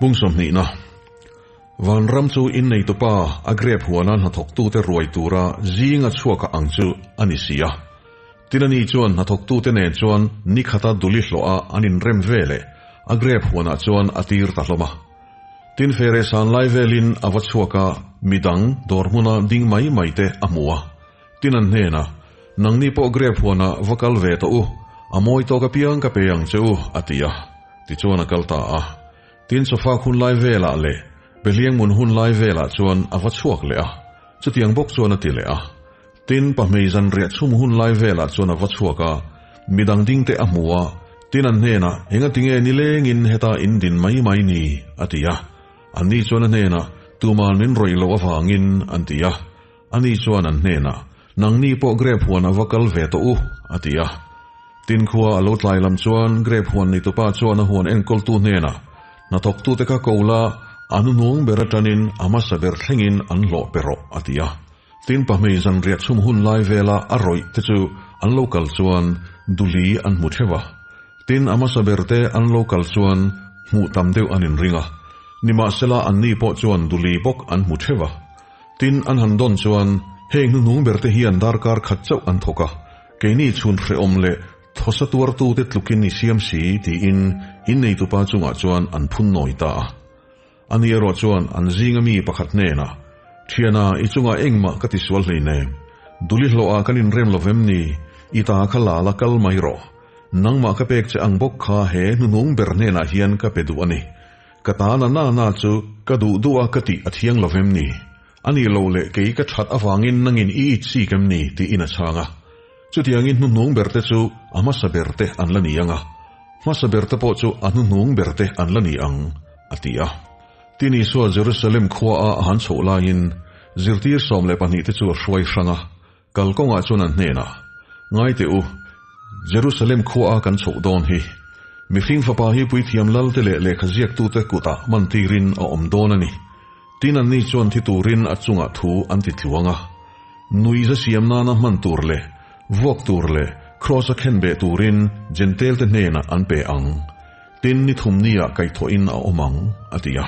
Bung sawmhnihna, Vanram chu inneitupa a grep huana hnathawktute ruai tura zinga chhuak a ang chu a ni si a. Tin ani chuan hnathawktute nen chuan ni khata duli hlawh a an inrem ve leh a grep huanah chuan a tir ta hlawm a. Tin fere san lai velin a va chhuak a, midang dawr hmuna ding mai mai te a hmu a. Tin an hnenah, Nangni pawh grep huanah va kal ve tawh u, a mawi tawk apiang ka pe ang che u, a ti a. Tichuan a kal ta a. Tin sofa hun lai velah leh Behliangmun hun lai velah chuan a va chhuak leh a, chutiang bawk chuan a ti leh a. Tin pahmei zanriah chhum hun lai velah chuan a va chhuak a, midang ding te a hmu a, tin an hnenah, Engatinge nilengin heta in din mai mai ni? a ti a. Anni chuan a hnenah, Tuman min rawih loh avangin, an ti a. Ani chuan an hnenah, Nangni pawh grep huan a va kal ve tawh u, a ti a. Tin khua a lo tlai lam chuan grep huan neitupa chuan a huan enkawltu hnenah, Hnathawktute kha ko la, a hnuhnung ber atangin a hmasa ber thlengin an hlawh pe rawh, a ti a. Tin pahmei zanriah chhum hun lai vela a rawih te chu an lo kal chuan duli an hmu theuh a. Tin a hmasa ber te an lo kal chuan hmuh tam deuh an inring a. Nimahsela anni pawh chuan duli bawk an hmu theuh a. Tin, an han dawn chuan heng hnuhnung berte hian darkar khat chauh an thawk a, keini chhun hrehawm leh thawsa tuartute tlukin i siam si tiin inneitupa chungah chuan an phun nawi ta a. Ani erawh chuan an zinga mi pakhat hnenah, Thiana, i chungah engmah ka tisual hleinem. Duli hlawhah kan inrem lo vem ni? I ta kha la la kal mai rawh. Nangmah ka pek che ang bawk kha he hnuhnung ber hnenah hian ka pe duh a ni. Ka ta na na na chu ka duh duh a ka tih a thiang lo vem ni? A nih loh leh kei ka that avangin nangin i it sik em ni? tiin a chhang a. Chutiangin hnuhnung berte chu a hmasa berte an la ni ang a, hmasa berte pawh chu a hnuhnung berte an la ni ang, a ti a. Tin Isua Jerusalem khua a a han chhoh laiin zirtir 12 te chu a hruai hrang a, Kalkawngah chuan an hnenah, Ngai teh u, Jerusalem khuaa kan chhoh dawn hi, mihring fapa hi puithiam lalte leh lehkha ziaktute kutah man tirin a awm dawn a ni. Tin anni chuan thi turin a chungah thu an ti tluang a. Nuihza siam nana hman tur leh vuak tur leh kraws-a khenbeh turin Jentail-te hnenah an pe ang. Tin ni thumnia kaihthawhin a awm ang, a ti a.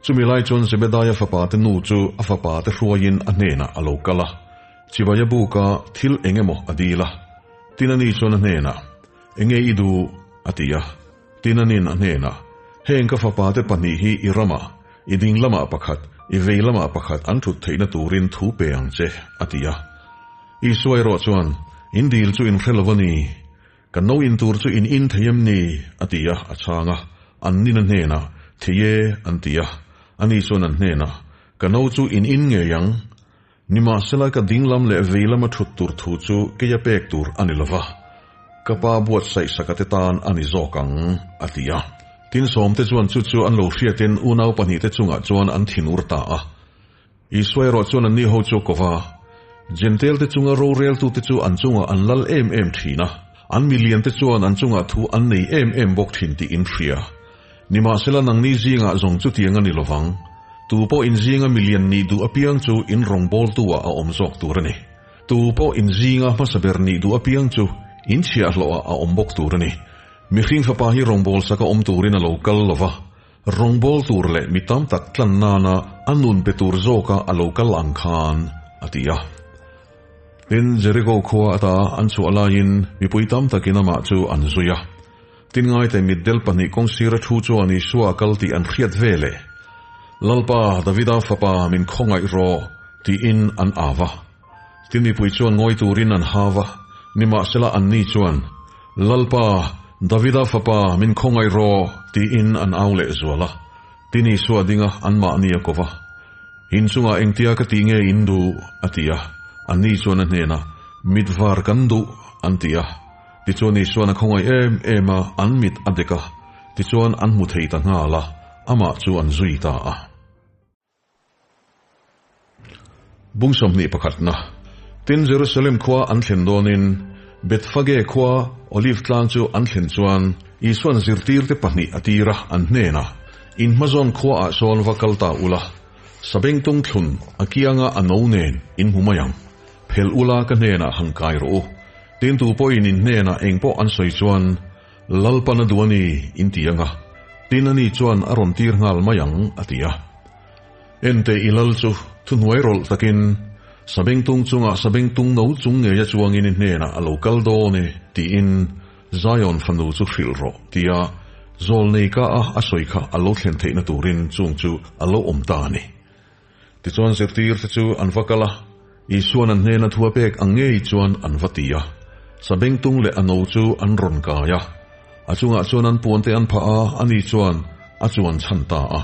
Chumi lai chuan Zebedaia fapate nu chu a fapate hruaiin a hnenah a lo kal a, Chibaia buka thil eng emaw a dil a. Tin ani chuan a hnenah, Enge i duh? a ti a. Tin anin a hnenah, Heng ka fapate pahnih hi i ramah, i ding lamah pakhat, i vei lamah pakhat an thut theihna turin thu pe ang che, a ti a. Isua erawh chuan, In dil chu in hre lo a ni. Ka no in tur chu in in thei em ni? a ti a, a chhang a. An nin a hnenah, Thei e, an ti a. Ani chuan an hnenah, Ka no chu in in ngei ang. Nimahsela ka ding lam leh vei lama thut tur thu chu keia pek tur a ni lova, ka pa buatsaih saka te tan a ni zawk ang, a ti a. Tin sawmte chuan chu chu an lo hriatin unau pahnihte chungah chuan an thinur ta a. Isua erawh chuan anni ho chu a kova, Jentail-te chunga roreltute chu an chungah an lal em em thin a, an miliante chuan an chungah thu an nei em em bawk thin tih in hria. Nimahsela nangni zingah zawng chutiang a ni lovang. Tu pawh in zinga milian nih duh apiang chu in rawngbawltu-ah a awm zawk tur a ni. Tu pawh in zinga hmasa ber nih duh apiang chu in chhiahhlawhah a awm bawk tur a ni. Mihring fapa hi rawngbawlsak a awm turin a lo kal lova, Rawngbâwl tur leh mi tam tak tlan nana a nun pe tur zawka a lo kal ang khan, a ti a. Tin, Jeriko khua ata an chhuah laiin mipui tam takin amah chu an zui a. Tin, ngaite mitdel pahnih kawngsira thu chuan Isua a kal tih an hriat ve leh, Lalpa, Davida fapa, min khawngaih rawh, tiin an au a. Tin, mipui chuan ngawi turin an hau a, nimahsela anni chuan, Lalpa, Davida fapa, min khawngaih rawh, tiin an au leh zual a. Tin, Isua a ding a, anmahni a ko va. In chungah engtia ka tih nge in duh? a ti a. Anni chuan a hnenah, Mit var kan duh, an ti a. Tichuan Isuan a khawngaih em em a, an mit a dek a. Tichuan an hmu thei ta nghal a, amah chu an zui ta a. Bung sawmhnih pakhatna, Tin Jerusalem khua an thlen dawnin Bethphage khua Olive tlang chu an thlen chuan Isua'n zirtirte pahnih a tir a, an hnenah, In hmazawn khuaah sawn va kal ta ula, sabengtung thlun a kianga a no nen in hmu mai ang. Phel ula ka hnenah han kai rawh u. Tin tu pawhin in hnenah engpawh an sawi chuan, Lalpan a duh a ni, in ti ang a. Tin ani chuan a rawn tir nghal mai ang, a ti a. Enteh i lal chu thuhnuai rawlh takin, Sabengtung chungah sabengtung no chung ngeia chuangin i hnenah a lo kal dawn e, tiin Zion fanu chu hrilh rawh, tia zawlnei ka a a sawi kha a lo thlen theihna turin chung chu a lo awm ta a ni. Tichuan zirtirte chu an va kal a, Isua'n an hnena thu a pek ang ngei chuan an va ti a. Sabengtung leh a no chu an rawn kai a, a chungah chuan an puante an phah a, ani chuan a chuan chhan ta a.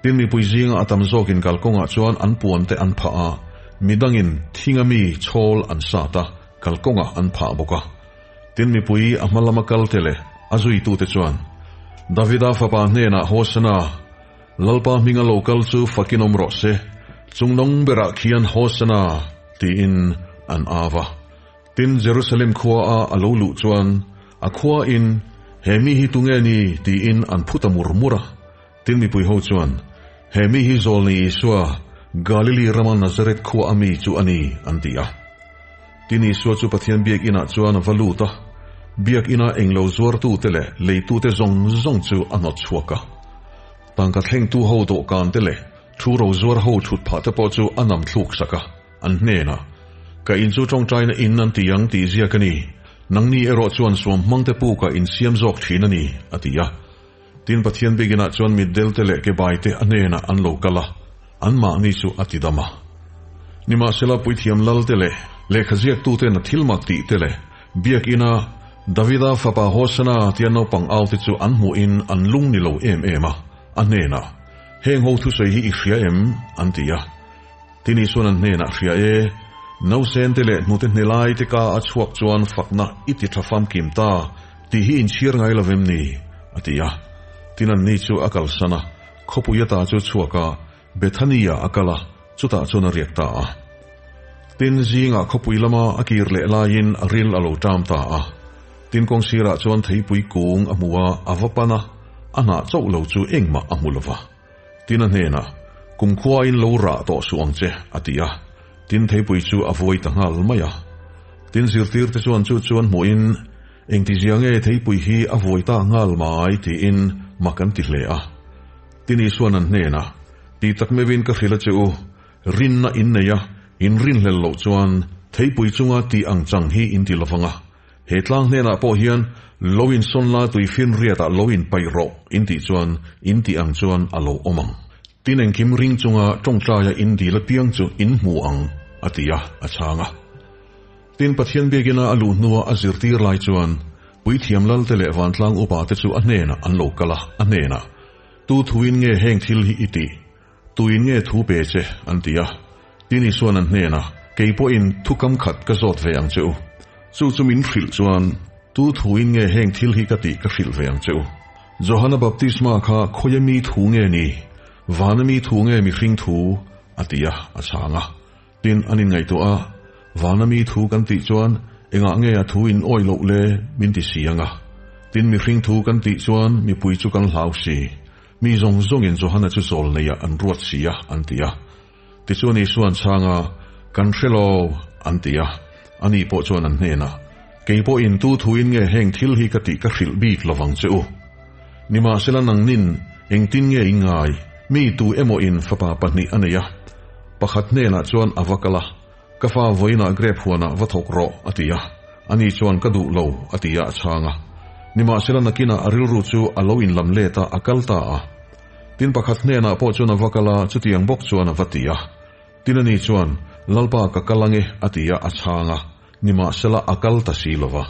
Tin mipui zinga a tam zawkin kalkawngah chuan an puante an phah a, midangin thinga mi chhawl an sat a, kalkawngah an phah bawk a. Tin mipui a hma lama kalte leh a zuitute chuan, Davida fapa hnenah Hosana! Lalpa hminga lo kal chu fakin awm rawh se, chung nawng berah khian Hosana! tiin an au a. Tin, Jerusalem khua a a lo luh chuan a khua in, He mi hi tunge ni? tiin an phu ta mur mur a. Tin, mipui ho chuan, He mi hi Zawlni Isua, Galili rama Nazareth khua a mi chu a ni, an ti a. Tin, Isua chu Pathian biakinah chuan a va lut a, biakina englo zuartute leh leitute zawng zawng chu a hnawt chhuak a. Tangka thlengtu ho dawhkan te leh thu ro zuar ho thut phah te pawh chu a nam thluk sak a, an hnenah, Ka in chu tawngtaina in an ti ang tih ziak a ni, nangni erawh chuan suam hmangte pukah in siam zawk thin a ni, a ti a. Tin, Pathian biakinah chuan mitdel te leh kebai te a hnenah an lo kal a, anmahni chu a ti dam a. Nimahsela, puithiam lal te leh lehkhaziaktuten a thil mak tih te leh biakina Davida fapa Hosana tia naupang au te chu an hmuhin an lung ni lo em em a, a hnenah, Heng ho thusawi hi i hria em? an ti a. Tin Isuan an hnenah hria e, Nausen te leh hnute hne lai te ka a chhuak chuan fakna i ti tha famkim ta tih hi inchhir ngai lo vem ni? a ti a. Tin anni chu a kalsan a, khawpui ata chu chhuak a, Bethania a kal a, chutah chuan a riak ta a. Tin zingah khawpui lama a kir leh laiin a ril a lo ṭam ta a. Tin kawng sirah chuan theipui kung a hmu a, a va pan a, a hnah chauh lo chu engmah a hmu lo va. Tin a hnenah, Kumkhuain lo rah tawh suh ang che, a ti a. Tin theipui chu a vuai ta nghal mai a. Tin zirtirte chuan chu chuan hmuhin, Engtizia nge theipui hi a vuai ta nghal mai? tiin mak an ti hle a. Tin Isua'n an hnenah, Ti tak meuhin ka hrilh a che u, rinna in nei a, in rinhlel loh chuan theipui chunga tih ang chang hi in ti lovang a. He tlang hnenah pawh hian lo insawn la tui finriatah lo inpaih rawh in tih chuan in tih ang chuan a lo awm ang. Tin engkim ring chunga tawngtaia in dil apiang chu in hmu ang, a ti a, a chhang a. Tin Pathian biakina a luh hnua a zirtir lai chuan Puithiam Lalte leh Vantlang upate chu a hnenah an lo kal a, a hnenah, Tu thuin nge heng thil hi i tih? Tuin nge thu pe che? an ti a. Tin Isua'n an hnenah, Kei pawhin thu kam khat ka zawt ve ang che u. Chu chu min hrilh chuan, Tu thuin nge heng thil hi ka tih ka hrilh ve ang che u. Johana baptisma kha khawia mi thu nge ni? Vana mi thu nge mihring thu? a ti a, a chhang a. Tin, an inngaihtuah a, Vana mi thu kan tih chuan engah nge a thu in awih loh le min ti si ang a? Tin, mihring thu kan tih chuan mipui chu kan hlau si. Mi zawng zawngin Johana chu zawl neiah an ruat si a, an ti a. Tichuan Isua'n chhang a, Kan hre lo, an ti a. Ani pawh chuan an hnenah, Kei pawhin tu thuin nge heng thil hi ka tih ka hrilh bik lovang che u. Nimahsela nangnin engtin nge i ngai? Mi tu emaw-in fapa pahnih a nei a. Pakhat hnenah chuan a va kal a, Ka fa vawiinah grep huanah va thawk rawh, a ti a. Ani chuan ka duh lo, a ti a, a chhang a. Nimahsela nakinah a rilru chu a lo inlam let a, a kal ta a. Tin pakhat hnenah pawh chuan a va kal a, chutiang bawk chuan a va ti a. Tin ani chuan, Lalpa ka kal ange, a ti a, a chhang a. Nimahsela a kal ta si lo va.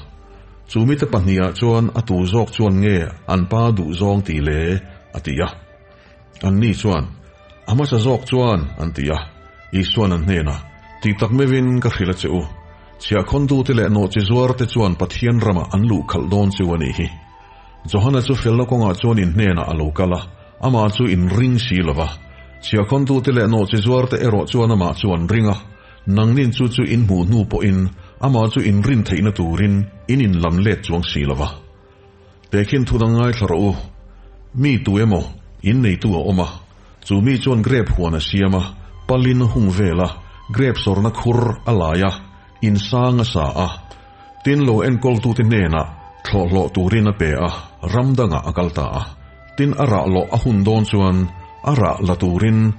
Chu mite pahnihah chuan a tu zawk chuan nge an pa duh zawng ti le? a ti a. Anni chuan, A hmasa zawk chuan, an ti a. Isua'n an hnenah, Tih tak meuhin ka hrilh a che u. Chhiahkhawntute leh nawhchi zuarte chuan Pathian ramah an luh khalh dawn chu a nih hi. Johana chu felna kawngah chuan in hnenah a lo kal a, amah chu in ring si lo va. Chhiahkhawntute leh nawhchi zuarte erawh chuan amah chu an ring a, nangnin chu chu in hmuh hnu pawhin amah chu in rin theihna turin in inlam let chuang si lo va. Tehkhin thu dang ngaithla rawh u. Mi tu emaw in neitu a awm a, chu mi chuan grep huan a siam a, palin a hung vel a, grep sawrna khur a lai a, in sang a sa a. Tin lo enkawltute hnenah thlawhhlawh turin a pe a, ram dangah a kal ta a. Tin a rah lawh a hun dawn chuan a rah la turin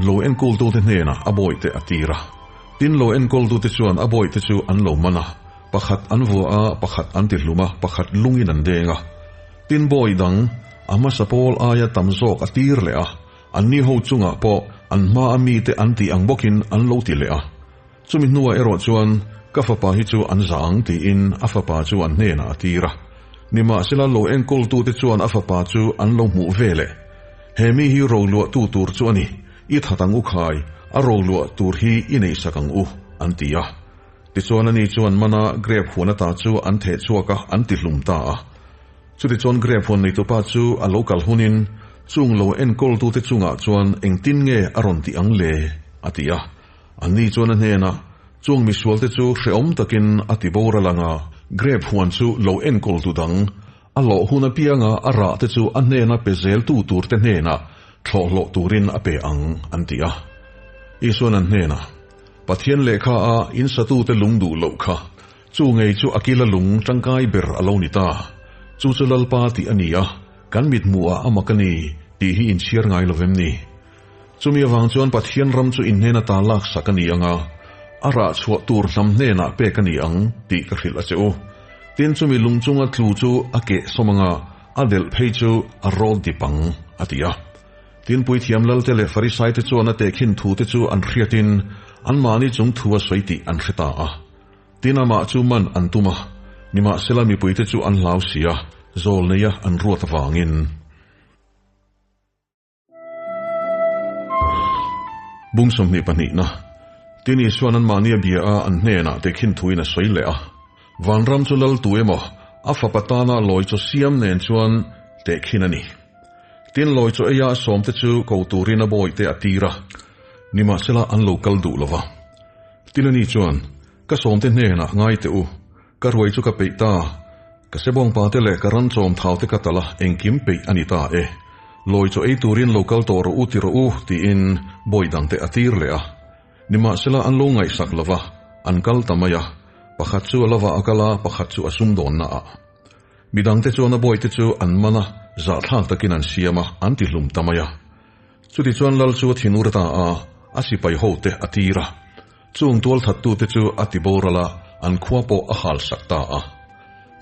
lo enkawltute hnenah a bawihte a tir a. Tin lo enkawltute chuan a bawihte chu an lo man a, pakhat an vua a, pakhat an ti hlum a, pakhat lungin an deng a. Tin bawi dang a hmasa pawl aia tam zawk a tir leh a, anni ho chungah pawh an hma a mite an tih ang bawkin an lo ti leh a. Chumi hnuah erawh chuan ka fapa hi chu an zah ang tiin a fapa chu an hnenah a tir a. Nimahsela lo enkawltute chuan a fapa chu an lo hmuh ve leh. He mi hi roluahtu tur chu a ni, i that ang u khai, a roluah tur hi i neihsak ang u, an ti a. Tichuan ani chuan mana grep huan ata chu an theh chhuak a, an ti hlum ta a. Chutichuan grep huan neitupa chu a lo kal hunin chung lo enkawltute chungah chuan engtin nge a rawn tih ang le? a ti a. Anni chuan a hnenah, Chung misualte chu hrehawm takin a ti boral ang a, grep huan chu lo enkawltu dang, a hlawh hun apianga a rah te chu a hnena pe zeltu turte hnenah thlawh hlawh turin a pe ang, an ti a. Isuan an hnenah, Pathian lehkha a in satute lung duh loh kha, chu ngei chu a kila lung tangkai ber a lo ni ta. Chu chu Lalpa tih a ni a, kan mithmuhah a mak a ni, tih hi inchhiar ngai lovem ni? Chumi avang chuan Pathian ram chu in hnena ta laksak a ni ang a, a rah chhuah tur hnam hnenah pek a ni ang tih ka hrilh a che u. Tin, chumi lung chunga tlu chu a keh sawm ang a, a delh phei chu a rawl dip ang, a ti a. Tin, Puithiam Lalte leh Farisaite chuan a tehkhin thute chu an hriatin anmahni chung thu a sawi tih an hre ta a. Tin, amah chu man an tum a, nimahsela mipuite chu an hlau si a, zawl neia an ruat avangin. Bung 22na, Tin Isuan anmahni a bia a, an hnenah tehkhin thuin a sawi leh a. Vanram chu lal tu emaw, a fapa tana lawi chaw siam nen chuan tehkhin a ni. Tin lawi chaw eia a sawmte chu ko turin a bawihte a tir a, nimahsela an lo kal duh lo va. Tin ani chuan, Ka sawmte hnenah ngai teh u, Ka ruai chu ka peih ta. Ka sebawngpa te leh ka ran chawm thau te ka tal a, engkim peih a ni ta e. Lawi chaw ei turin lo kal tawh rawh u ti rawh u, tiin bawi dang te a tir leh a. Nimahsela an lo ngaihsak lo va, an kal ta mai a. Pakhat chu a lovah a kal a, pakhat chu a sumdawnna ah. Midang te chuan a bawi te chu an man a, zahthlak takin an siam a, an ti hlum ta mai a. Chutichuan Lal chu a thinur ta a, a sipai ho te a tir a. Chung tualthattute chu a ti boral a, an khua pawh a halsak ta a.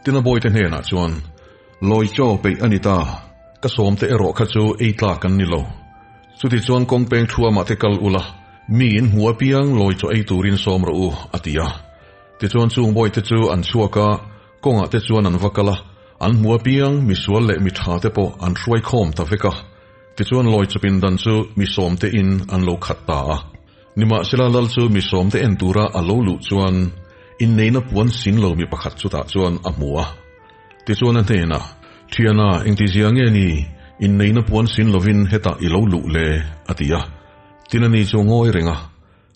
Tin a bawite hnenah chuan, Lawi chaw peih a ni ta, ka sawmte erawh kha chu ei tlak an ni lo. Chutichuan kawngpeng thuamah te kal ula, mi in hmu apiang lawi chaw ei turin sawm rawh u, a ti a. Tichuan chung bawite chu an chhuak a, kawngah te chuan an va kal a, an hmu apiang misual leh mi tha te pawh an hruai khawm ta vek a. Tichuan lawi chawpin dan chu mi sawmte in an lo khat ta a. Nimahsela Lal chu mi sawmte en tura a lo luh chuan inneihna puan sin lo mi pakhat chutah chuan a hmu a. Tichuan a hnenah, Thiana, engtizia nge ni inneihna puan sin lovin hetah i lo luh le? a ti a. Tin ani chu ngawi reng a.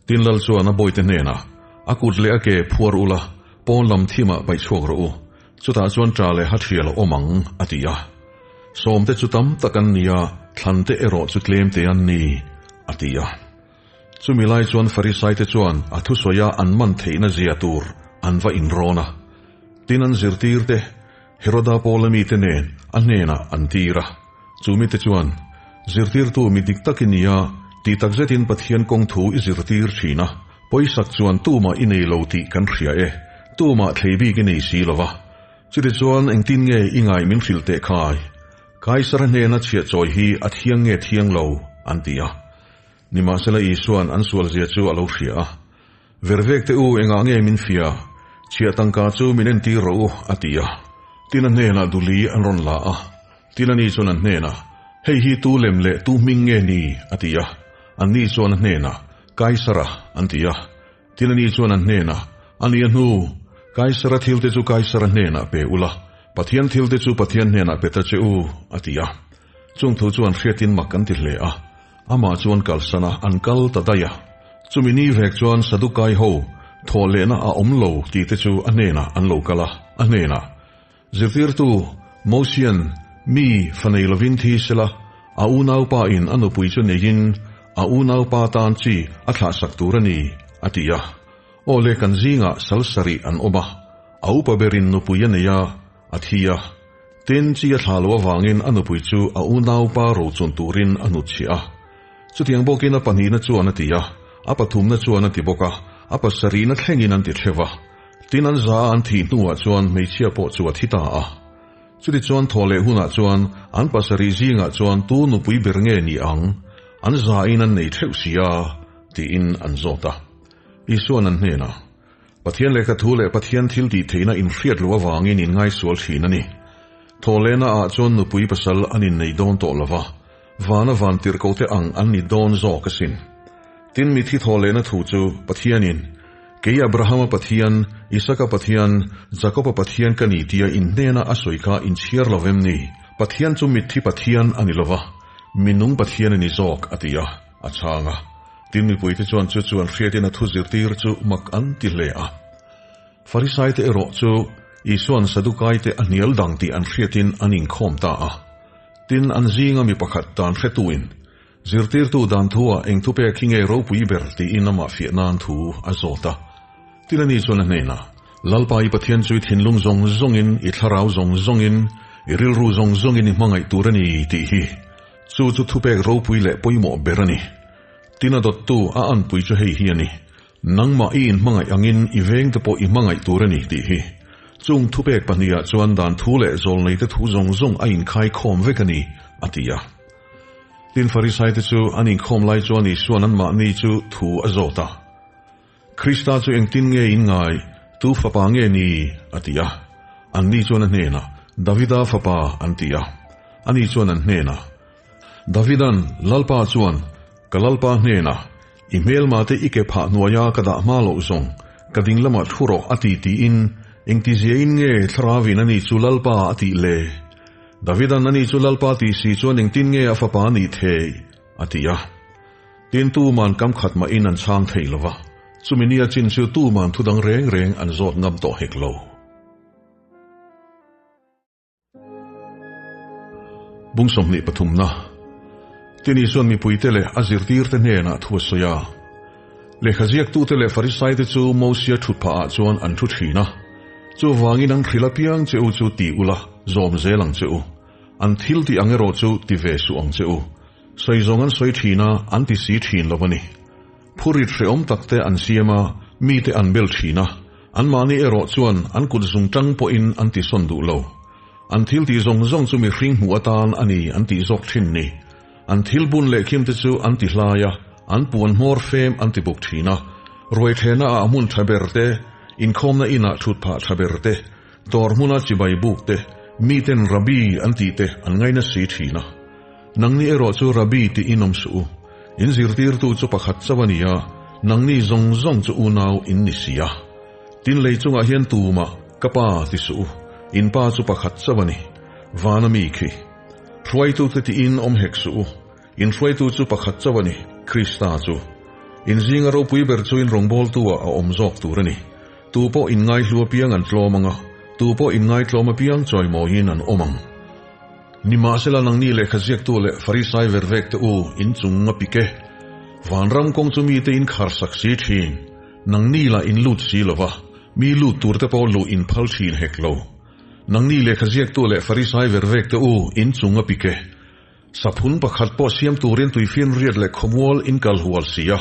Tin Lal chuan a bawite hnenah, A kut leh a ke phuar ula, pawn lam thimah paih chhuak rawh u. Chutah chuan ṭa leh ha ṭhial a awm ang, a ti a. Sawmte chu tam tak an ni a, thlante erawh chu tlemte an ni, a ti a. Chumi lai chuan Farisaite chuan a thusawia an man theihna zia tur an va inrawn a. Tin an zirtirte, Heroda Paula mite nen a hnenah an tir a. Chu mite chuan, Zirtirtu mi dik tak i ni a, tih tak zetin Pathian kawng thu i zirtir thin a, pawisak chuan tumah i nei lo tih kan hria e, tumah thlei bik i nei si lo va. Chutichuan engtin nge i ngai min hrilh teh khai? Kaisara hnena chhiahchawi hi a thiang nge thiang lo? an ti a. Nimahsela Isua'n an sualzia chu a lo hria a. Vervek te u, engah nge min fia? Chhiah tangka chu min entir rawh u, a ti a. Tin a hnenah duli an rawn la a. Tin ani chuan an hnenah, Hei hi tu lem leh tu hming nge ni? a ti a. Anni chuan a hnenah, Kaisara, an ti a. Tin ani chuan an hnenah, A ni a hnu, Kaisara thilte chu Kaisara hnenah pe ula, Pathian thilte chu Pathian hnenah pe ta che u, a ti a. Chung thu chuan hriatin mak an ti hle a. Amah chuan kalsan a, an kal ta daih a. Chumi ni vek chuan Sadukai ho thawh lehna a awm lo tih te chu a hnenah an lo kal a, a hnenah, Zirtirtu, Mosian, mi fa nei lovin thi sela, a unaupa in a nupui chu neiin a unaupa tan chi a thlahsak tur a ni, a ti a. Aw le, kan zingah sal sarih an awm a, a upa berin nupui a nei a, a thi a. Tin, chi a thlah loh avangin a nupui chu a unaupa rochun turin a hnutchhiah a. Chutiang bawkin a pahnihna chuan a ti a, a pathumna chuan a ti bawk a, a pasarihna thlengin an ti theuh a. Tin, an za a an thih hnuah chuan hmeichhia pawh chu a thi ta a. Chutichuan thaw leh hunah chuan an pasarih zingah chuan tu nupui ber nge ni ang? An zain an nei theuh si a, tiin an zawt a. Isua'n an hnenah, Pathian lehkha thu leh Pathian thil tih theihna inhriat loh avangin in ngaisual thin a ni. Thawhlehna ah chuan nupui pasal an innei dawn tawh lo va, vana van tirhkohte ang an ni dawn zawk asin. Tin, mithi thawhlehna thu chu Pathianin, Kei Abrahama Pathian, Isaka Pathian, Jakoba Pathian ka ni tia in hnena a sawi kha inchhiar lo vem ni? Pathian chu mitthi Pathian a ni lo va, minung Pathian a ni zawk, a ti a, a chhang a. Tin, mipuite chuan chu chu an hriatin a thu zirtir chu mak an ti hle a. Farisaite erawh chu Isua'n Sadukaite a hnial dang tih an hriatin an inkhawm ta a. Tin, an zinga mi pakhat dan hretuin, Zirtirtu dan thuah eng thupek hi nge ropui ber tiin amah fiah nan thu a zawt a. Tin, ani chuan a hnenah, Lalpa i Pathian chu i thinlung zawng zawngin, i thlarau zawng zawngin, i rilru zawng zawngin i hmangaih tur a ni tih hi. Chu chu thupek ropui leh pawimawh ber a ni. Tin a dawttu a anpui chu hei hi a ni, Nangmah i inhmangaih angin i vengte pawh i hmangaih tur a ni tih hi. Chung thupek pahniha chuan dan thu leh zawlneite thu zawng zawng a inkhai khawm vek a ni, a ti a. Tin Farisaite chu an inkhawm lai chuan Isua'n anmahni chu thu a zawt a. Krista chu engtin nge in ngai, tu fapa nge ni? a ti a. Anni chuan a hnenah, Davida fapa, an ti a. Ani chuan an hnenah, Davida'n, Lalpa chuan, Ka Lalpa hnenah, I hmelmate i ke phah hnuaia ka dah hma loh zawng, ka ding lamah thu rawh, a ti tiin, engtiziain nge Thlarauin ani chu Lalpa a tih le? Davida'n ani chu Lalpa tih si chuan engtin nge a fapa a nih theih? a ti a. Tin, tuman kam khat mahin an chhang thei lo va, chumi nia chin chu tuman thu dang reng reng an zawt ngam tawh hek lo. Bung 23na Tin Isua'n mipuite leh a zirtirte hnenah thu a sawi a. Lehkha ziaktute leh Farisaite chu Mosia thutphah ah chuan an thu thin a. Chuvangin an hrilh apiang che u chu ti ula, zawm zel ang che u. An thil tih ang erawh chu ti ve suh ang che u. Sawi zawng an sawi thin a, an ti si thin lo a ni. Phurit hrehawm takte an siam a, mite an bel thin a, anmahni erawh chuan an kut zung tang pawhin an ti sawn duh lo. An thil tih zawng zawng chu mihring hmuh atan a ni an tih zawk thin ni. An thil bun leh khimte chu an ti hlai a, an puan hmawr fem an ti buk thin a. Ruaithehna ah hmun tha ber te, inkhawmna inah thut phah tha ber te, Dawr hmuna chibai buk te, miten Rabbi an tih te an ngaina si thin a. Nangni erawh chu Rabbi tih in awm suh u. In zirtirtu chu pakhat chauh a ni a, nangni zawng zawng chu unau in ni si a. Tin lei chungah hian tumah, Ka pa ti suh u, in pa chu pakhat chauh a ni. Vana mi khi. Hruaitute tiin awm hek suh u. In hruaitu chu pakhat chauh a ni, Krista chu. In zinga ropui ber chu in rawngbawltu-ah a awm zawk tur a ni. Tu pawh inngaihlu apiang an tlawm ang a, tu pawh inngaitlawm apiang chawimawiin an awm ang. Nimahsela nangni lehkha ziaktu leh Farisai vervekte u, in chung a pik e. Vanram kawng chu mite in kharsak si thin, nangni lah in lut si lo va, mi lut turte pawh luh in phal thin hek lo. Nangni lehkha ziaktu leh Farisai vervekte u, in chung a pik e. Saphun pakhat pawh siam turin tuifinriat leh khawmual in kal hual si a.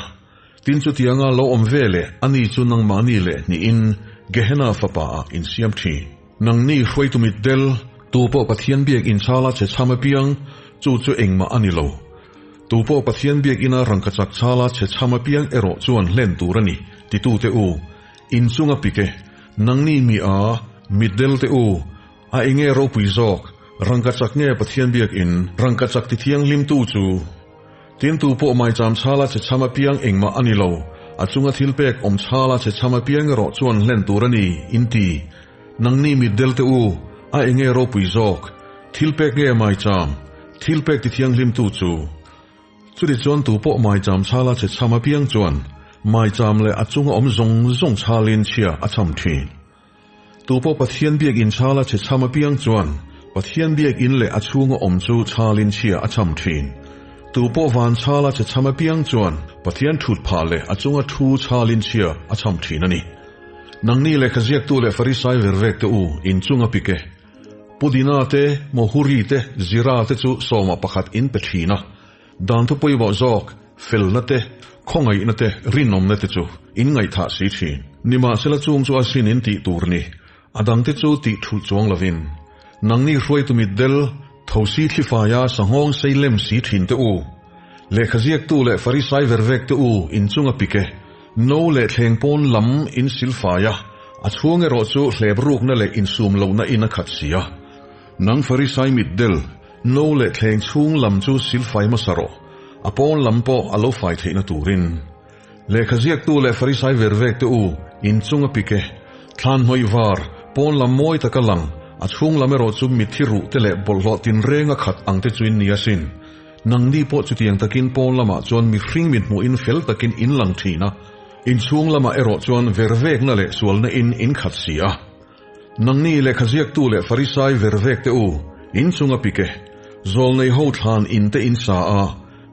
Tin chutianga lo awm ve leh ani chu nangmahni leh hnihin Gehenna fapa ah in siam thin. Nangni hruaitu mitdel, tu pawh Pathian biak in chala che chham apiang, chu chu engmah a ni lo. Tu pawh Pathian biak ina rangkachak chala che chham apiang erawh chuan hlen tur a ni, titute u, in chunga pik e, nangni mi a, mitdel te u, A enge ropui zawk, rangkachak nge Pathian biakin rangkachak ti thianghlimtu chu? Tin tu pawh maicham chhala che chham apiang engmah a ni lo, a chunga thil pek awm chhala che chham apiang erawh chuan hlen tur a ni, in ti. Nangni mitdel te u, a enge ropui zawk, thil pek nge maicham, thil pek ti thianghlimtu chu? Chutichuan tu pawh maicham chhala che chham apiang chuan maicham leh a chunga awm zawng zawng chhalin chhia a chham thin. Tu pawh Pathian biakinn chhala che chham apiang chuan Pathian biakinn leh a chhunga awm chu chhalin chhia a chham thin. Tu pawh van chhala che chham apiang chuan Pathian thut phah leh a chunga thu chhalin chhia a chham thin a ni. Nangni lehkha ziaktu leh Farisai vervekte u, in chunga pik e. Pudina te, Mohuri te, Zira te chu sawma pakhat in pe thin a. Dan thu pawimawh zawk, felna te, khawngaihna te, rinawmna te chu in ngaihthah si thin. Nimahsela chung chu a sin in tih tur ni, a dangte chu tih thulh chuang lovin. Nangni hruaitu mitdel, thosi thlifaia sanghawng sei lem si thin te u, lehkha ziaktu leh Farisai vervek te u inchunga pik e, no leh thleng pawn lam in silfai a, a chhung erawh chu hlep rukna leh insum lohna in a khat si a. Nang Farisai mitdel, no leh thleng chhung lam chu silfai hmasa rawh, a pawn lam pawh a lo fai theihna turin. Lehkha ziaktu leh Farisai vervek te u, inchung a pik e. Thlan hnawih var, pawn lam mawi taka lang, a chhung lam erawh chu mitthi ruh te leh bawlhhlawh tinreng a khat ang te chu in ni asin. Nangni pawh chutiang takin pawn lamah chuan mihring mit hmuhin fel takin in lang thin a, inchhung lamah erawh chuan vervekna leh sualna in in khat si a. Nangni lehkha ziaktu leh Farisai vervek te u, inchung a pik e. Zawlnei ho thlan in te in sa a,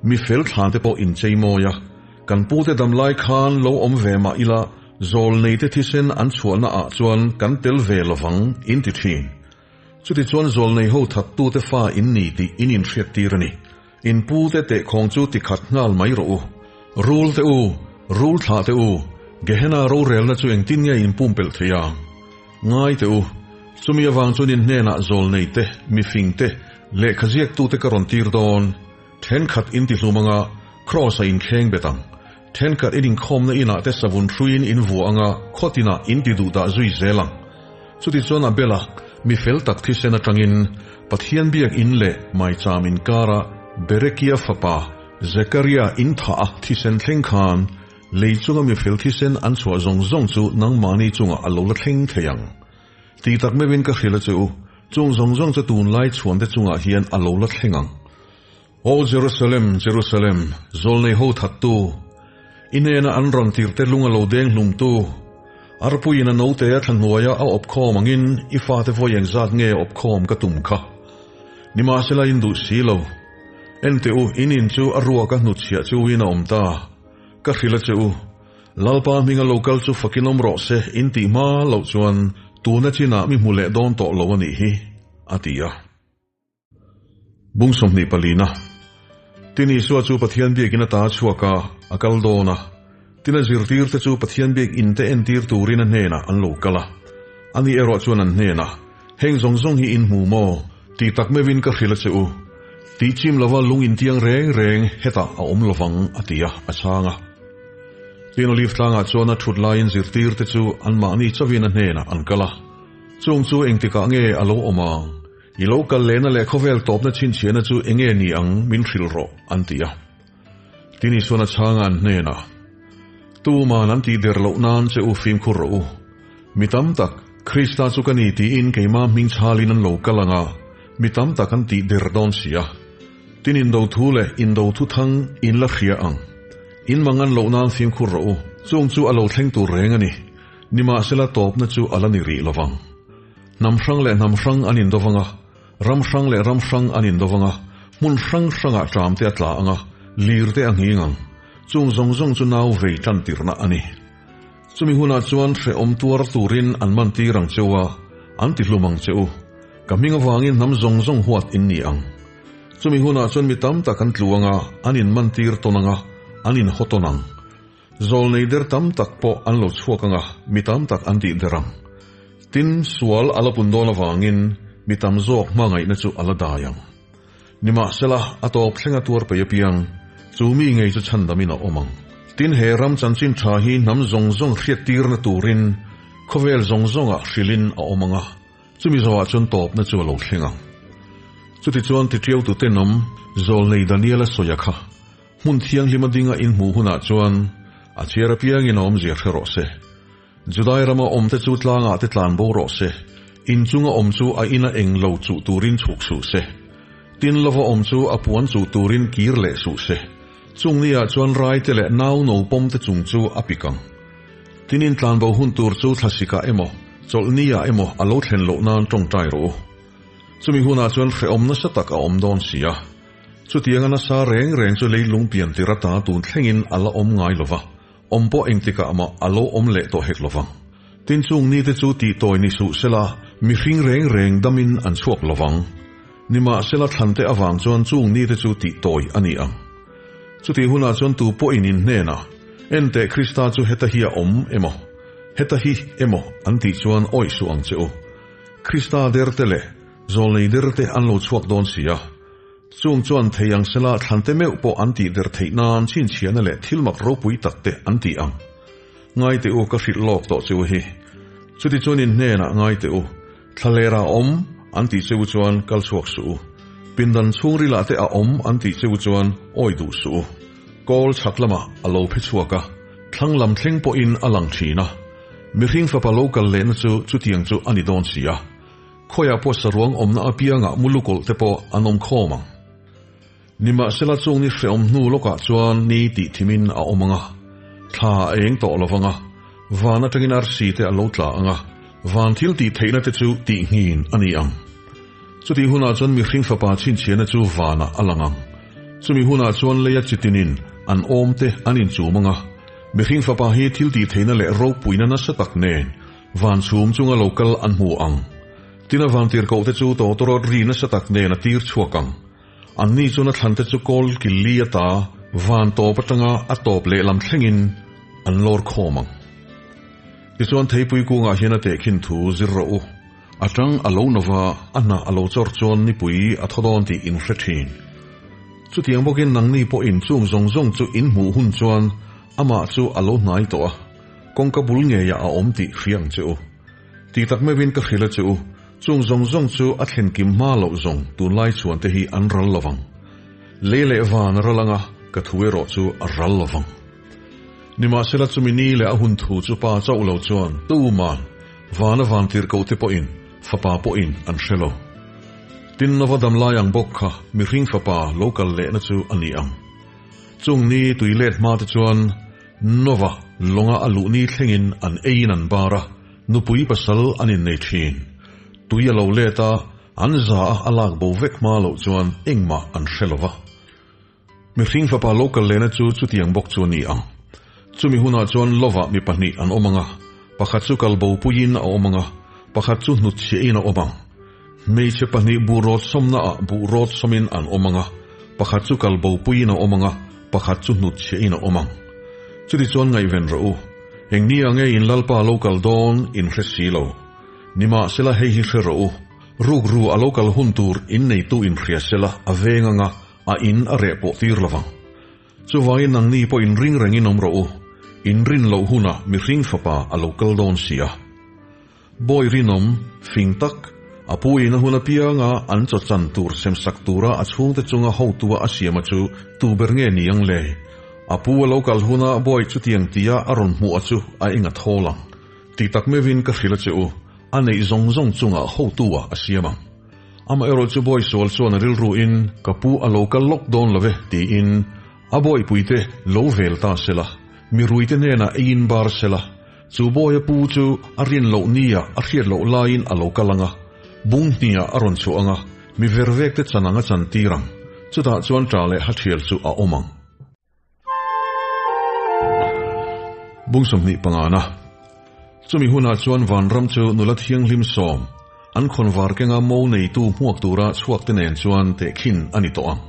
mi fel thlan te pawh in chei mawi a. Kan pute dam lai khan lo awm ve mah ila, zawlnei te thisen an chhuahna ah chuan kan tel ve lovang in ti thin. Chutichuan zawlnei ho thattute fa in ni tih in inhriattir a ni. In pute tehkhawng chu tikhat nghal mai rawh u. Rul te u, rul thlah te u, Gehenna rorelna chu engtin nge in pumpelh thei ang? Ngai teh u, chumi avang chuan in hnenah zawlnei te, mifing te, lehkha ziaktute ka rawn tir dawn. Thenkhat in tihlum anga Kraws-a in thleng bet ang. Thenkhat in inkhawmna inah te savun hruiin in vuah anga khawtinah in ti duh dah zui zel ang. Chutichuan Abela, mi fel tak thisen atangin Pathian biak in leh maicham inkara Berekia fapa Zekaria in thah a thisen thleng khan lei chunga mi fel thisen an chhuah zawng zawng chu nangmahni chungah a lo la thleng thei ang. Tih tak meuhin ka hrilh a che u, chung zawng zawng chu tunlai chhuante chungah hian a lo la thleng ang. Aw Jerusalem, Jerusalem, zawlnei ho thattu, i hnena an rawn tirte lung a lo deng hlumtu, arpuiin a note a thla hnuaia a awpkhawm angin i fate vawi engzat nge awpkhawm ka tum kha? Nimahsela in duh si lo. Enteh u, in in chu a ruak a hnutchhiah chu in a awm ta. Ka hrilh a che u, Lalpa hminga lo kal chu fakin awm rawh se in tih hma loh chuan tuna chinah mi hmu leh dawn tawh lo a nih hi, a ti a. Bung 24na. Tin Isua chu Pathian biakin ata a chhuak a, a kal dawn a. Tin a zirtirte chu Pathian biak in te entir turin a hnenah an lo kal a. Ani erawh chuan an hnenah, Heng zawng zawng hi in hmu maw? Ti tak meuhin ka hrilh a che u. Tih chim lova lung intiang reng reng hetah a awm lovang, a ti a, a chhang a. Tin Olive tlangah chuan a thut laiin zirtirte chu anmahni chauhin a hnenah an kal a. Chung chu engtikah nge a lo awm ang? I lo kal lehna leh khawvel tawpna chhinchhiahna chu enge ni ang min hrilh rawh, an ti a. Tin Isuan a chhanga an hnenah, Tuman an tih der loh nan che u fimkhur rawh u. Mi tam tak, Krista chu ka ni tiin keimah hming chhalin an lo kal ang a, mi tam tak an tih der dawn si a. Tin indo thu leh indo thu thang in la hria ang. In mang an loh nan fimkhur rawh u. Chung chu a lo thleng tur reng a ni. Nimahsela tawpna chu a la ni rih lovang. Hnam hrang leh hnam hrang an indo vang a, ram hrang leh ram hrang an indo vang a, hmun hrang hrangah ṭam te a tla ang a, lir te a nghing ang. Chung zawng zawng chu nau vei ṭan tirhna a ni. Chumi hunah chuan hrehawm tuar turin an man tir ang che u a, an ti hlum ang che u. Ka hming avangin hnam zawng zawng huat in ni ang. Chumi hunah chuan mi tam tak an tlu ang a, an inman tir tawn ang a, an inhaw tawn ang. Zawlnei der tam tak pawh an lo chhuak ang a, mi tam tak an tih der ang. Tin, sual a la pun dawn avangin mi tam zawk hmangaihna chu a la dai ang. Nimahsela, a tawp thleng a tuar peih apiang, chu mi ngei chu chhandamin a awm ang. Tin, he ram chanchin tha hi hnam zawng zawng hriattirna turin khawvel zawng zawngah hrilhin a awm ang a, chumi zawhah chuan tawpna chu a lo thleng ang. Chutichuan titiautu tenawm Zawlnei Daniela sawia kha Hmun thianghlim a ding a inhmuh hunah chuan a chhiar apiangin a awmzia hre rawh se. Judai rama awmte chu tlangah te tlan bo rawh se, inchunga awm chu a ina eng lo chuh turin chhuk suh se. Tin lova awm chu a puan chuh turin kir leh suh se. Chung niah chuan raite leh nau no pawmte chung chu a pik ang. Tin intlan bo hun tur chu thlasikah emaw, chawlhniah emaw a lo thlen loh nan tawngtai rawh u. Chumi hunah chuan hrehawm nasa tak a awm dawn si a. Chutianga nasa reng reng chu leilung pian tir ata tun thlengin a la awm ngai lova, awm pawh engtikah mah a lo awm leh tawh hek lovang. Tin chung nite chu tih tawi ni suh sela, Mihring reng reng damin an chhuak lovang. Nimahsela thlante avang chuan chung nite chu tih tawi a ni ang. Chutih hunah chuan tu pawhin in hnenah, Enteh Krista chu heta hi a awm emaw, heta hi emaw an tih chuan awih suh ang che u. Krista derte leh zawlnei derte an lo chhuak dawn si a. Chung chuan thei ang sela thlante meuh pawh an tih der theih nan chhinchhiahna leh thil mak ropui takte an ti ang. Ngai teh u, ka hrilh lawk tawh che u hi. Chutichuan in hnenah ngai teh u, Thlalera a awm an tih che u chuan kal chhuak suh u. Pindan chhungrilah te a awm an tih che u chuan awi duh suh u. Kawl chhak lamah a lo phe chhuak a, thlang lam thleng pawhin a lang thin a. Mihring fapa lo kal lehna chu chutiang chu a ni dawn si a. Khawiah pawh saruang awmna apiangah mulukawlh te pawh an awm khawm ang. Nimahsela chung ni hrehawm hnu lawkah chuan ni tih thimin a awm ang a, thla a eng tawh lo vang a, van atangin arsi te a lo tla ang a, van thil tih theihna te chu tih nghin a ni ang. Chutih hunah chuan mihring fapa chhinchhiahna chu vanah a lang ang. Chumi hunah chuan leia chitinin an awm te an inchum ang a, mihring fapa hi thil tih theihna leh ropuina nasa tak nen van chhum chunga lo kal an hmu ang. Tin a vantirhkoh te chu tawtawrawt ri nasa tak nen a tir chhuak ang. Anni chuan a thlante chu kawl kil li ata van tawp atanga a tawp lehlam thlengin an lawr khawm ang. Tichuan theipui kungah hian a tehkhin thu zir rawh u. A tang a lo nova, a hnah a lo chawr chuan nipui a thaw dawn tih in hre thin. Chutiang bawkin nangni pawhin chung zawng zawng chu in hmuh hun chuan amah chu a lo hnai tawh a, kawngka bul ngeiah a awm tih hria ang che u. Tih tak meuhin ka hrilh a che u, Chung zawng zawng chu a thlen kim hma loh zawng tunlai chhuan te hi an ral lovang. Lei leh van a ral anga ka thu erawh chu a ral lovang. Nimahsela chumi ni leh a hun thu chu pa chauh lo chuan tuman vana van tirhkoh te pawhin fapa pawhin an hre lo. Tin Nova dam lai ang bawk kha mihring fapa lo kal lehna chu a ni ang. Chung ni tui let hma te chuan Nova lawnga a luh ni thlengin an eiin an bar a, Nupui pasal an innei thin. Tui a lo let a, an za a a lak bo vek hma loh chuan engmah an hre lo va. Mihring fapa lo kal lehna chu chutiang bawk chu a ni ang. Chumi hunah chuan lovah mi pahnih an awm ang a, pakhat chu kal bo puiin a awm ang a, pakhat chu hnutchhiahin a awm ang. Hmeichhe pahnih buh rawt sawmnaah buh rawt sawmin an awm ang a, pakhat chu kal bo puiin a awm ang a, pakhat chu hnutchhiahin a awm ang. Chutichuan ngaihven rawh u. Eng ni ang nge in Lalpa lo kal dawn in hre si lo. Nimahsela hei hi hre rawh u, rukru a lo kal hun tur in neitu in hria sela a veng anga a in a reh pawh tir lovang. Chuvangin nangni pawh in ring rengin awm rawh u, in rin loh hunah mihring fapa a lo kal dawn si a. Bawi rinawm, fing tak, a pu in a hun apianga an chaw chan tur semsak tura a chhungte chunga hotua a siama chu tu ber nge ni ang le? A pu a lo kal huna bawi chutiang tia a rawn hmuh a chu a eng a thawl ang. Ti tak meuhin ka hrilh a che u, a neih zawng zawng chungah hotua a siam ang. Amaherawh chu bawi sual chuan a rilru in ka pu a lo kal lawk dawn lo ve tiin a bawipuite lo vel ta sela, mi ruite hnenah eiin bar sela, Chu Bawia pu chu a rin loh nia a hriat loh laiin a lo kal ang a, bung hniah a rawn chhuah ang a, mi vervek te chan ang a chan tir ang. Chutah chuan ṭa leh hathial chu a awm ang. Bung 25na. Chumi hunah chuan vanram chu nula thianghlim sawm, an khawnvar kenga mo neitu hmuak tura chhuak te nen chuan tehkhin a ni tawh ang.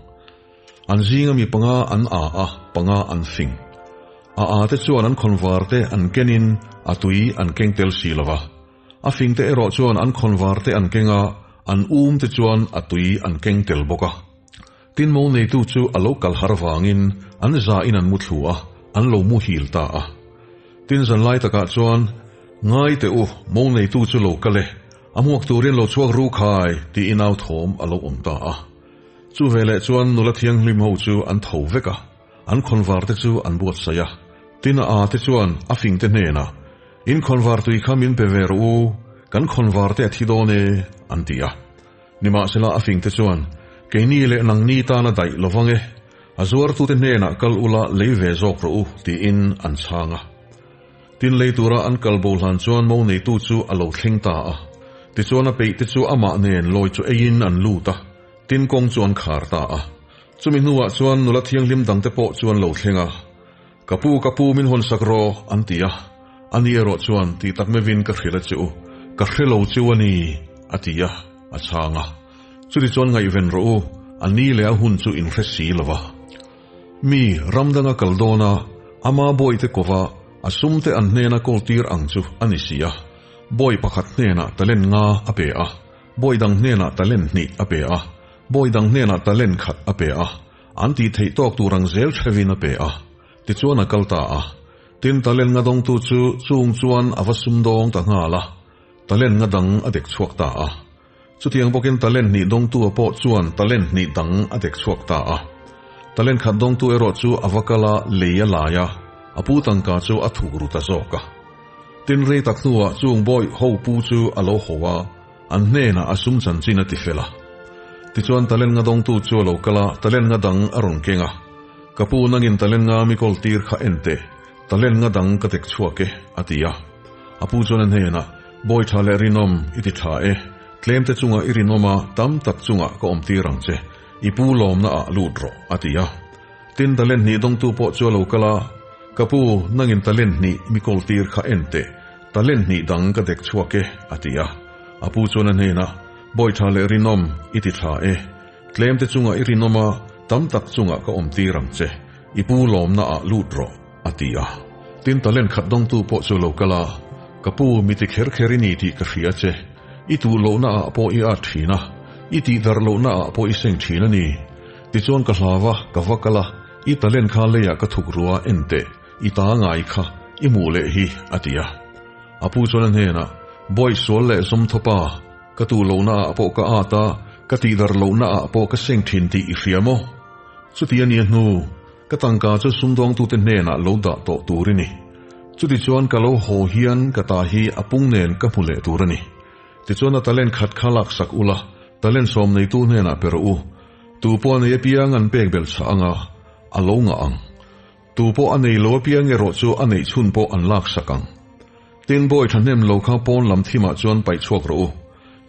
An zinga mi panga an a a, panga an fing. A a te chuan an khawnvar te an kenin a tui an keng tel si lo va. A fing te erawh chuan an khawnvar te an keng a, an um te chuan a tui an keng tel bawk a. Tin mo neitu chu a lo kal har vangin an za in an mu thlu a, an lo muhil ta a. Tin zanlai takah chuan, Ngai teh u, mo neitu chu lo kal e, a hmuak turin lo chhuak ru khai, tiin au thawm a lo awm ta a. Chu veleh chuan nula thianghlim ho chu an tho vek a, an khawnvar te chu an buatsaih a. Tin a a te chuan a fing te hnenah, In khawnvar tui kha min pe ve rawh u, kan khawnvar te a thi dawn e, an ti a. Nimahsela a fing te chuan, Keini leh nangni tan a daih lo vang e, a zuartute hnenah kal ula lei ve zawk rawh u, tiin an chhang a. Tin lei tura an kal bo hlan chuan mo neitu chu a lo thleng ta a. Tichuan a peih te chu amah nen lawi chu eiin an lut a, tin kawng chu an khar ta a. Chumi hnuah chuan nula thianghlim dangte pawh chu an lo thleng a, Ka pu, ka pu min hawn sak rawh, an ti a. Ani erawh chuan, Tih tak meuhin ka hrilh a che u. Ka hre lo cheu a ni, a ti a, a chhang a. Chutichuan ngaihven rawh u, a ni leh a hun chu in hre si lo va. Mi ram danga kal dawn a, ama bawihte kova a sumte an hnena kawltir ang chu a ni si a. Bawi pakhat hnenah talent nga a pe a, bawi dang hnenah talent hnih a pe a, bawi dang hnenah talent khat a pe a, an tih theih tawk tur ang zel hrevin a pe a. Tichuan a kal ta a. Tin, talent nga dawngtu chu chung chuan a va sumdawng ta nghal a, talent nga dang a dek chhuak ta a. Chutiang bawkin talent hnih dawngtu a pawh chuan talent hnih dang a dek chhuak ta a. Talent khat dawngtu erawh chu a va kal a, lei a lai a, a pu tangka chu a thuk ru ta zawk a. Tin rei tak hnuah chung bawih ho pu chu a lo haw a, an hnenah a sum chanchin a ti fel a. Tichuan talent nga dawngtu chu a lo kal a, talent nga dang a rawn keng a. Ka pu nangin talent nga mi kawl tir kha en teh, talent nga dang ka dek chhuak e, a ti a. A pu chuan a hnenah, Bawi tha leh rinawm, i ti tha e. Tlemte chungah i rinawm a, tam tak chungah ka awm tir ang che. I pu lawmna ah lut rawh, a ti a. Tin, talent hnih dawngtu pawh chu a lo kal a, Ka pu, nangin talent hnih mi kawl tir kha en teh, talent hnih dang ka dek chhuak e, a ti a. A pu chuan a hnenah, Bawi tha leh rinawm, i ti tha e. Tlemte chungah i rinawm a, tam tak chungah ka awm tir ang che. I pu lawmna ah lut rawh, a ti a. Tin, talent khat dawngtu pawh chu a lo kal a, Ka pu, mi ti kher kher i ni tih ka hria che. I tuh lohna ah pawh i at thin a, i tih darh lohna ah pawh i seng thin a ni. Tichuan ka hlau a, ka va kal a, i talent kha leiah ka thuk rua en teh, i ta ngai kha, i hmuh leh hi, a ti a. A pu chuan a hnenah, Bawi sual leh zawm thawpa, ka tuh lohna ah pawh ka at a, ka tih darh lohna ah pawh ka seng thin tih i hria maw? Chuti a nia hnu, ka tangka chu sumdawngtute hnenah lo dah tawh tur i ni. Chutichuan ka lo haw hian ka ta hi a pung nen ka hmu leh tur a ni. Tichuan a talent khat kha laksak ula, talent sawm neitu hnenah pe rawh u. Tu pawh a nei apiang an pek belh chhah anga, a lo ngah ang. Tu pawh a nei lo apiang erawh chu a neih chhun pawh an laksak ang. Tin, bawi thahnem lo kha pawn lam thimah chuan paih chhuak rawh u.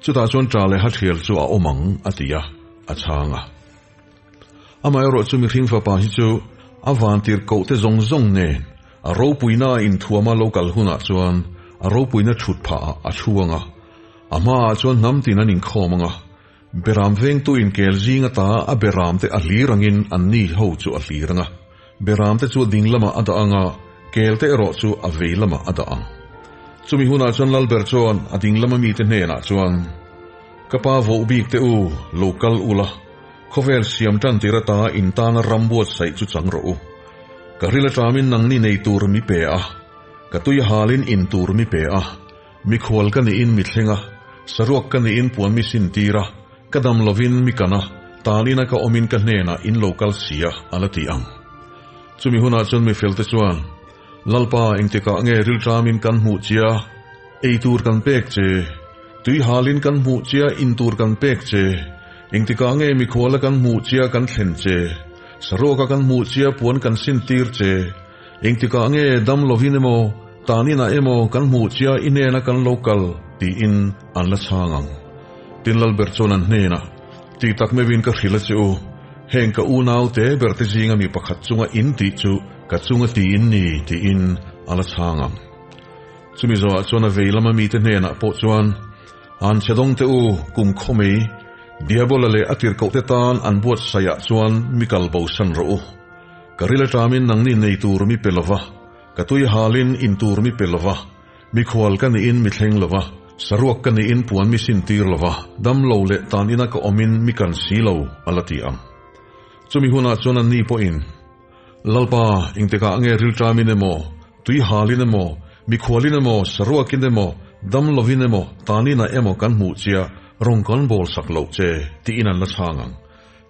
Chutah chuan ṭa leh hathial chu a awm ang, a ti a, a chhang a. Amaherawh chu mihring fapa hi chu a vantir koh te zawng zawng nen a ropuina a inthuama lo kal hunah chuan a ropuina thut phah ah a thu ang a, a hmaah chuan hnam tin an inkhawm ang a, beram vengtu inkel zing ata a beram te a hlir angin an ni ho chu a hlir ang a, beram te chu a ding lamah a dah ang a, kel te erawh chu a vei lamah a dah ang. Chumi hunah chuan Lalber chuan a ding lama mite hnenah chuan, Ka pa voh bik te u, lo kal ula, Khawvel siam tan tir ata in tana ram buatsaih chu chang rawh u. Ka ril aṭamin nangni nei tur mi pe a, ka tui halin in tur mi pe a, mikhual ka niin mi thleng a, saruak ka niin puan mi sin tir a, ka dam lovin mi kan a, tanina ka awmin ka hnenah in lo kal si a, a la ti ang. Chumi hunah chuan mi felte chuan, Lalpa, engtikah nge rilṭamin kan hmuh chia, ei tur kan pek che? Tui halin kan hmuh chia in tur kan pek che, engtikah nge mikhuala kan hmuh chia kan thlen che, saruaka kan hmuh chia puan kan sin tir che, engtikah nge dam lovin emaw, taninah emaw kan hmuh chia i hnena kan lo kal tiin an la chhang ang. Tin Lalber chuan an hnenah, Ti tak meuhin ka hrilh a che u, heng ka unau te ber te zinga mi pakhat chunga in tih chu ka chunga tiin ni tiin a la chhang ang. Chumi zawhah chuan a vei lama mite hnenah pawh chuan, An chhe dawng teh u, kum khaw mai, Diabola leh a tirhkohte tan an buatsaihah chuan mi kal bosan rawh u. Ka ril aṭamin nangni nei tur mi pe lova, ka tui halin in tur mi pe lova, mikhual ka niin mi thleng lova, saruak ka niin puan mi sin tir lova, dam lo leh tan ina ka awmin mi kan si lo, a la ti ang. Chumi hunah chuan anni pawhin, Lalpa, engtikah nge rilṭamin emaw, tui halin emaw, mikhualin emaw, saruakin emaw, dam lovin emaw, taninah emaw kan hmuh chia rawn kan bawl sak loh che, tiin an la chhang ang.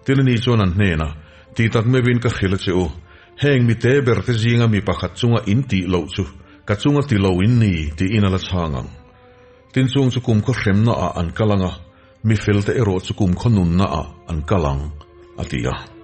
Tin ani chuan an hnenah, Ti tak meuhin ka hrilh a che u, heng mi te ber te zinga mi pakhat chunga in tih loh chu ka chunga ti lo in ni, tiin a la chhang ang. Tin chung chu kumkhaw hremna ah an kal ang a, mi fel te erawh chu kumkhaw nunna ah an kal ang, a ti a.